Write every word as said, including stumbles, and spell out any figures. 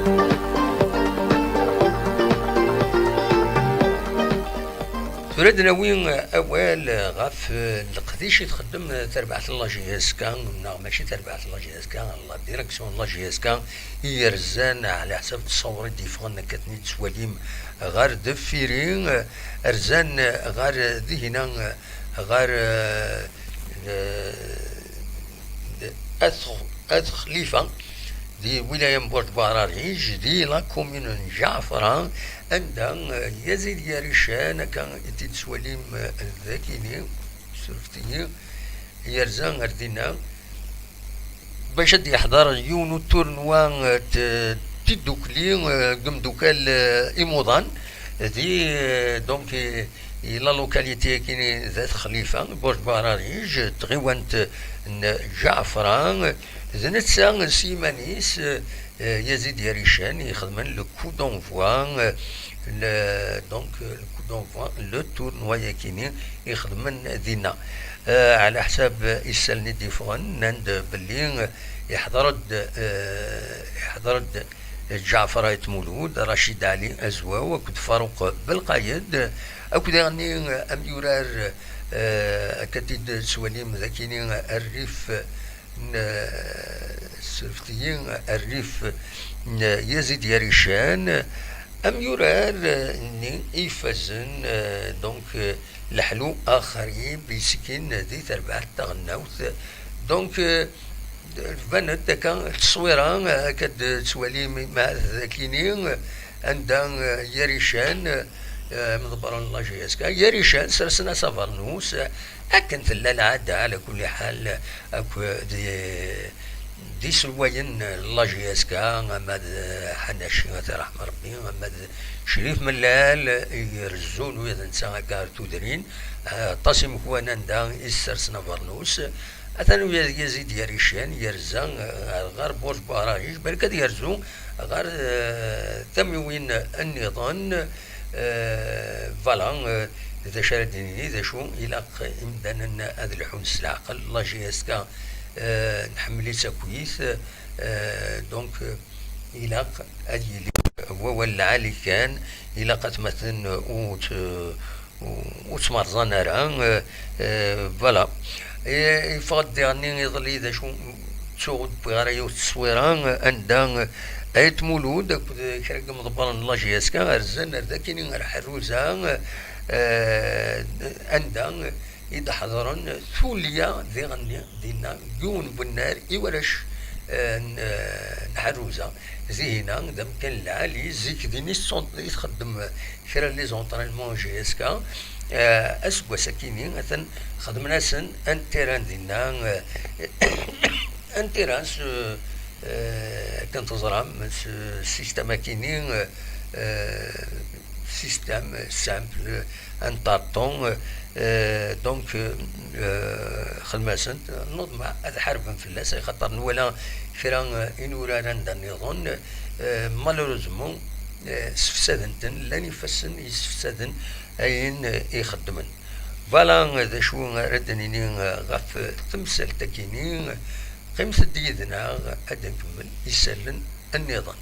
Tura ad nawi awal ɣef leqdic i txeddem terbaɛt n la J S K, neɣ mačči terbaɛt n la J S K, la direction n la J S K i yerzan ɛla ḥsab ttṣawṛ i d-yeffɣen, akka ten-id-tettwalim ɣer deffir-i, rzan ɣer dihina, ɣer, eh, eh, At At Xlifa, di wilaya n Buṛt Buɛrariǧ, di la commune n Ǧaɛfra, anda, eh, Yazid Yarican, akka i t-id-tettwalim, eh, dagini, surfet-iyi, yerza ar dinna, bac ad d-yeḥḍer yiwen uturnwa, eh, t-, tidukli, eh, deg umdukal, eh, imuḍan, di, eh, donc, eh, i la localité-agi d At Xlifa, Buṛt Buɛrariǧ, tɣiwant n Ǧaɛfra, d netta s yiman-is, eh, Yazid Yarican, ixedmen le coup d'envoi, eh, le, donc, eh, le coup d'envoi, le tournoi-yagini ixedmen dinna. Eh, ɛla ḥsab isallen i d-yeffɣen, nnan-d belli, eh, iḥḍer-d, eh, iḥḍer-d Ǧaɛfar Ayt Mulud, Racid Ali Azwaw akked Faruq Belqayed, akked daɣenni amyurar, eh, akka t-id-tettwalim dagini, rrif n, surfet-iyi, rrif n Yazid Yarican, amyurar-nni i ifazen, eh, donc, eh, Leḥlu Axrib yeskin di terbaɛt taɣelnawt. Donc, eh, tban-d akka tteswira, eh, akka d-tettwalim, ma d akini, eh, anda, eh, Yarican, eh, mḍebbren la J S K, Yarican sersen-as abernus, eh, akken tella lɛada, ɛla kulli ḥal, akk d, d iselwayen n la J S K, ama d Ḥanaci, ad t-iṛḥem Ṛebbi, ama d Crif Mellal, i irezzun ula d netta akka ar tudrin, eh, aṭas imekwan anda i ssersen abernus. Atan uya Yazid Yarican yerza, eh, ɣer Buṛj Buɛrariǧ, balak ad yerzu ɣer, eh, tamiwin nniḍen, eh, voilà, eh, d acu ara d-nini, d acu ilaq imdanen ad lḥun s leɛqel, la J S K, eh, nḥemmel-itt akkit, eh, donc, eh, ilaq ad yili wawal lɛali kan, ilaq atmaten ur t-, ur ttmerẓan ara, eh, eh, voilà. Eh, yeffeɣ-d diɣenni iḍelli, d acu, ttuɣ ur d-wwiɣ ara yiwet tteswira, eh, anda, eh, Ayt Mulud akked kra n yimḍebbren n la J S K rzan ar dakini ar Ḥerruza, eh, anda i d-ḥeḍren tulya diɣenni dinna yiwen n wennar i warrac, eh, n, eh, n Ḥerruza. Zihina d amkan lɛali, zik din i s-, i txeddem kra n les entraînements J S K, eh, aseggas-akini, atan xedmen-asen un terrain dinna, eh, un terrain s, eh, akken teẓram, s système-akini, eh, système simple, un tâton, eh, donc, eh, xedmen-asen, nuḍmeɛ ad ḥarben fell-as, axaṭer nwala kra, eh, inurar anda nniḍen, eh, malheureusement, eh, sefsaden-ten, llan ifassen yessefsaden ayen, eh, i xeddmen. Voilà, eh, d acu ara d-nini, eh, ɣef temsalt-akini. Qqimet-d yid-neɣ ad nkemmel isallen nniḍen.